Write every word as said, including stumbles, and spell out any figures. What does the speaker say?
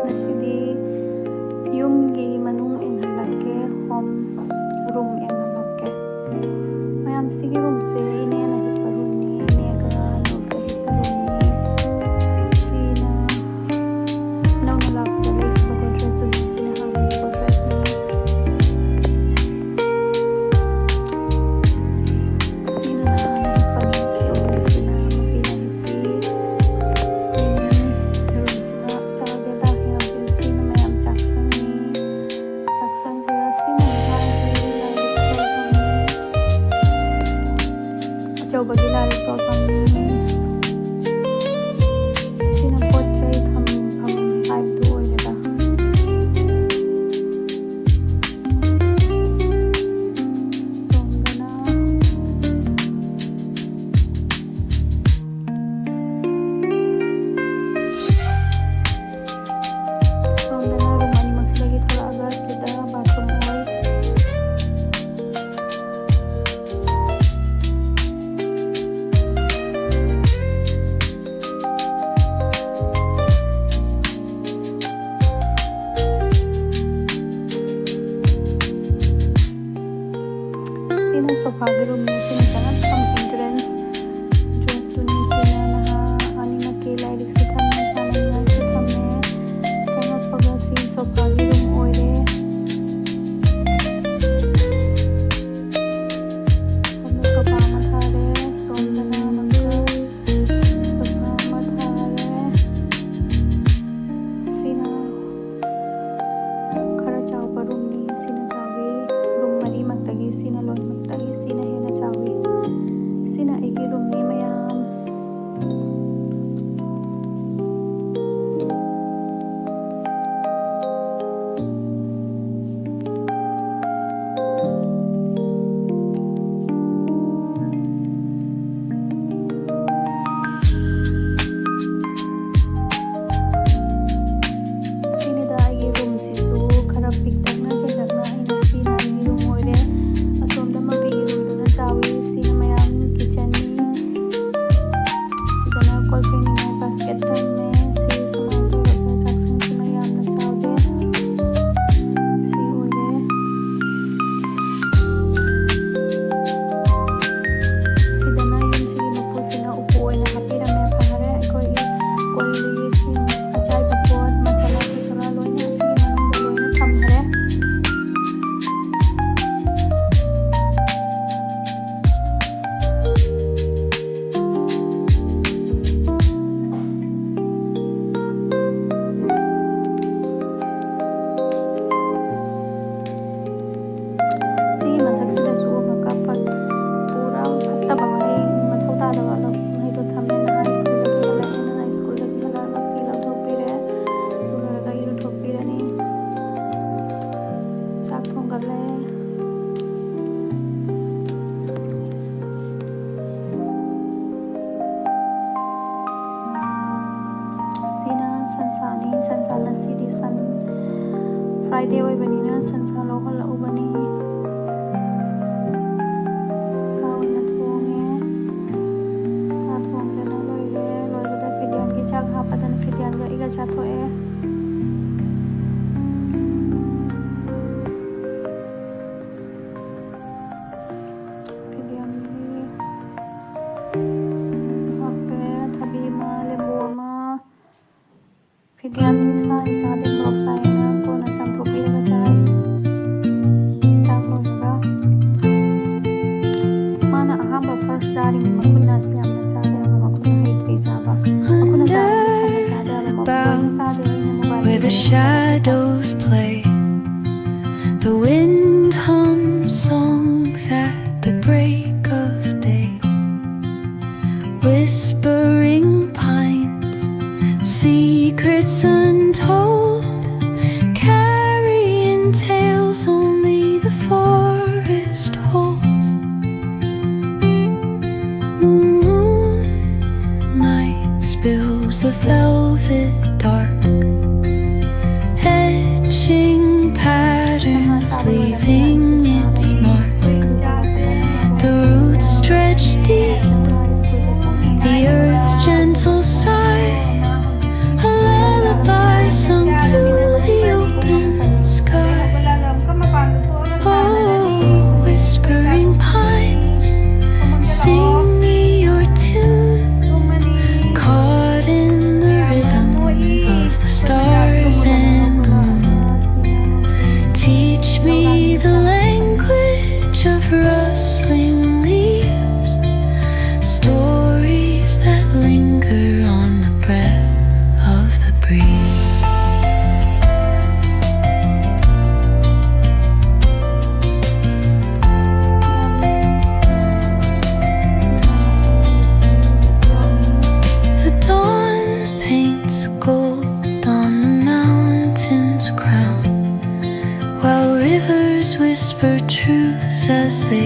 ꯉꯁꯤꯗꯤ ꯌꯨꯝꯒꯤ ꯃꯅꯨꯡ ꯌꯦꯡꯍꯜꯂꯛꯀꯦ, ꯍꯣꯝ ꯔꯨꯝ ꯌꯦꯡꯍꯜꯂꯛꯀꯦ꯫ ꯃꯌꯥꯝ, ꯁꯤꯒꯤ ꯔꯨꯝꯁꯦ ꯏꯅꯦꯅ ꯍꯤꯞꯄ ꯔꯨꯝꯅꯤ꯫ ꯏꯅꯦꯒ ꯅꯣꯏꯒ ꯍꯤꯞꯄ ꯔꯨꯝꯅꯤ꯫ ꯁꯤꯅ ꯅꯧꯅ ꯂꯥꯛꯄꯗ ꯂꯩꯈꯤꯕ ꯒꯣꯗ꯭ꯔꯦꯖꯇꯨꯅꯤ꯫ ꯁꯤꯅ ꯍꯥꯟꯅꯒꯤ ꯒꯣꯗ꯭ꯔꯦꯖꯅꯤ꯫ ꯁꯤꯅ ꯅꯍꯥꯟꯅ ꯍꯤꯞꯄꯅꯤ꯫ ꯁꯤ ꯑꯣꯏꯔꯤꯁꯤꯅ ꯃꯄꯤꯅ ꯍꯤꯞꯄꯤ꯫ ꯁꯤꯅꯤ ꯔꯨꯝꯁꯤꯅ꯫ ꯆꯥꯎꯗꯦꯗ ꯌꯥꯝ꯫ ꯁꯤꯅ ꯃꯌꯥꯝ ꯆꯥꯛꯁꯪꯅꯤ꯫ ꯆꯥꯛꯁꯪꯁꯤꯗ ꯁꯤꯅ ꯃꯌꯥꯝꯒꯤ ꯂꯥꯏꯔꯤꯛ ꯁꯣꯜꯐꯝꯅꯤ꯫ ꯑꯆꯧꯕꯒꯤ ꯂꯥꯏꯔꯤꯛ ꯁꯣꯜꯐꯝꯅꯤ꯫ ꯁꯤꯅ ꯄꯣꯠ ꯆꯩ ꯊꯝꯐꯝ ꯍꯥꯏꯕꯗꯨ ꯑꯣꯏꯔꯦꯗ꯫ ꯁꯣꯝꯗꯅ ꯁꯣꯝꯗꯅ ꯔꯨꯝ ꯑꯅꯤꯃꯛꯁꯤꯗꯒꯤ ꯊꯣꯔꯛꯑꯒ ꯁꯤꯗ ꯕꯥꯊꯔꯨꯝ ꯑꯣꯏ꯫ ꯁꯤꯅ ꯁꯣꯐꯥꯒꯤ ꯔꯨꯝꯅꯤ꯫ ꯁꯤꯅ ꯆꯪꯉꯛꯐꯝ ꯑꯦꯟꯇ꯭ꯔꯦꯟꯁ꯫ ꯑꯦꯟꯇ꯭ꯔꯦꯟꯁꯇꯨꯅꯤ꯫ ꯁꯤꯅ ꯅꯍꯥ ꯑꯅꯤꯃꯛꯀꯤ ꯂꯥꯏꯔꯤꯛꯁꯨ ꯊꯝꯃꯦ, ꯆꯥꯅꯅꯤꯡꯉꯥꯏꯁꯨ ꯊꯝꯃꯦ꯫ ꯆꯪꯉꯛꯄꯒ ꯁꯤ ꯁꯣꯐꯥꯒꯤ ꯔꯨꯝ ꯑꯣꯏꯔꯦ꯫ ꯁꯣꯝꯗ ꯁꯣꯐꯥ ꯑꯃ ꯊꯥꯔꯦ꯫ ꯁꯣꯝꯗꯅ ꯑꯃꯨꯛꯀ ꯁꯣꯐꯥ ꯑꯃ ꯊꯥꯔꯦ꯫ ꯁꯤꯅ ꯈꯔ ꯆꯥꯎꯕ ꯔꯨꯝꯅꯤ꯫ ꯁꯤꯅ ꯆꯥꯎꯋꯤ꯫ ꯔꯨꯝ ꯃꯔꯤꯃꯛꯇꯒꯤ ꯁꯤꯅ ꯂꯣꯏꯅꯃꯛꯇꯒꯤ ꯁꯤꯅ ꯍꯦꯟꯅ ꯆꯥꯎꯋꯤ꯫ ꯁꯤꯅ ꯑꯩꯒꯤ ꯔꯨꯝꯅꯤ ꯃꯌꯥꯝ꯫ ꯁꯤꯅꯤꯗ ꯑꯩꯒꯤ ꯔꯨꯝꯁꯤꯁꯨ ꯈꯔ ꯄꯤꯛꯇꯛꯅ ꯆꯦꯡꯂꯛꯅ ꯑꯩꯅ ꯁꯤꯅ ꯑꯩꯒꯤ ꯔꯨꯝ ꯑꯣꯏꯔꯦ꯫ ꯑꯁꯣꯝꯗ ꯃꯄꯤꯒꯤ ꯔꯨꯝꯗꯨꯅ ꯆꯥꯎꯋꯤ꯫ ꯁꯤꯅ ꯃꯌꯥꯝ ꯀꯤꯠꯆꯟꯅꯤ꯫ ꯁꯤꯗꯅ ꯀꯣꯜ ꯐꯦꯡꯅꯤꯡꯉꯥꯏ ꯕꯥꯁꯀꯦꯠ ꯊꯝꯃꯦ꯫ ꯁꯤ ꯁꯨꯃꯥꯏꯅ ꯇꯧꯔꯒ ꯆꯥꯛꯁꯪꯁꯤ ꯃꯌꯥꯝ ꯁꯟꯁꯥꯅꯤ꯫ ꯁꯟꯁꯥ ꯉꯁꯤꯗꯤ ꯁꯟ Friday ꯑꯣꯏꯕꯅꯤꯅ ꯁꯟꯁꯥ ꯂꯧꯍꯜꯂꯛꯎꯕꯅꯤ꯫ ꯁꯥ ꯑꯣꯏꯅ ꯊꯣꯡꯉꯦ꯫ ꯁꯥ ꯊꯣꯡꯗꯅ ꯂꯣꯏꯔꯦ꯫ ꯂꯣꯏꯕꯗ ꯐꯤꯗꯤꯌꯥꯟꯒꯤ ꯆꯥꯛ ꯍꯥꯞꯄꯗꯅ ꯐꯤꯗꯤꯌꯥꯟꯒ ꯑꯩꯒ ꯆꯥꯊꯣꯛꯑꯦ꯫ ꯐꯤꯗꯤꯌꯥꯟꯒꯤ ꯁꯤ ꯍꯥꯞꯄꯦ꯫ ꯊꯕꯤ ꯑꯃ, ꯂꯦꯕꯨ ꯑꯃ꯫ ꯐꯤꯗꯤꯌꯥꯟꯒꯤ ꯁꯥ ꯍꯦꯟꯖꯥꯡꯗꯤ ꯃꯣꯔꯣꯛ ꯁꯥꯏꯅ ꯀꯣꯟꯅ ꯆꯥꯝꯊꯣꯛꯄꯤꯔꯒ ꯆꯥꯏ꯫ ꯆꯥꯛ ꯂꯣꯏꯔꯒ꯫ ꯃꯥꯅ ꯑꯍꯥꯟꯕ first ꯆꯥꯔꯤꯉꯩ ꯃꯈꯨꯠꯅ ꯌꯥꯝꯅ ꯆꯥꯗꯦ ꯍꯥꯏꯕ, ꯃꯈꯨꯠꯅ ꯍꯩꯇ꯭ꯔꯤ ꯆꯥꯕ꯫ ꯃꯈꯨꯠꯅ ꯆꯥꯔꯗꯤ ꯐꯅ ꯆꯥꯗꯦ ꯍꯥꯏꯕ, ꯃꯈꯨꯠ ꯂꯣꯏꯅ ꯆꯥꯗꯦ꯫ ꯑꯩꯅ mobile where the ꯌꯦꯡꯉꯒ ꯆꯥꯕ꯫ Shadows play, the wind hums songs at the break of day. Whispering pines, secrets untold, carrying tales only the forest holds. Moonlight spills the velvet dark, etching patterns, leaving its mark. The roots stretch deep, the earth's gentle sigh, a lullaby sung to the open sky. Oh, whispering pines, sing me your tune, caught in the rhythm of the stars and the moon. Teach me the language of rustling leaves, stories that linger on the breath of the breeze. The dawn paints gold on the mountain's crown, while rivers whisper truths as they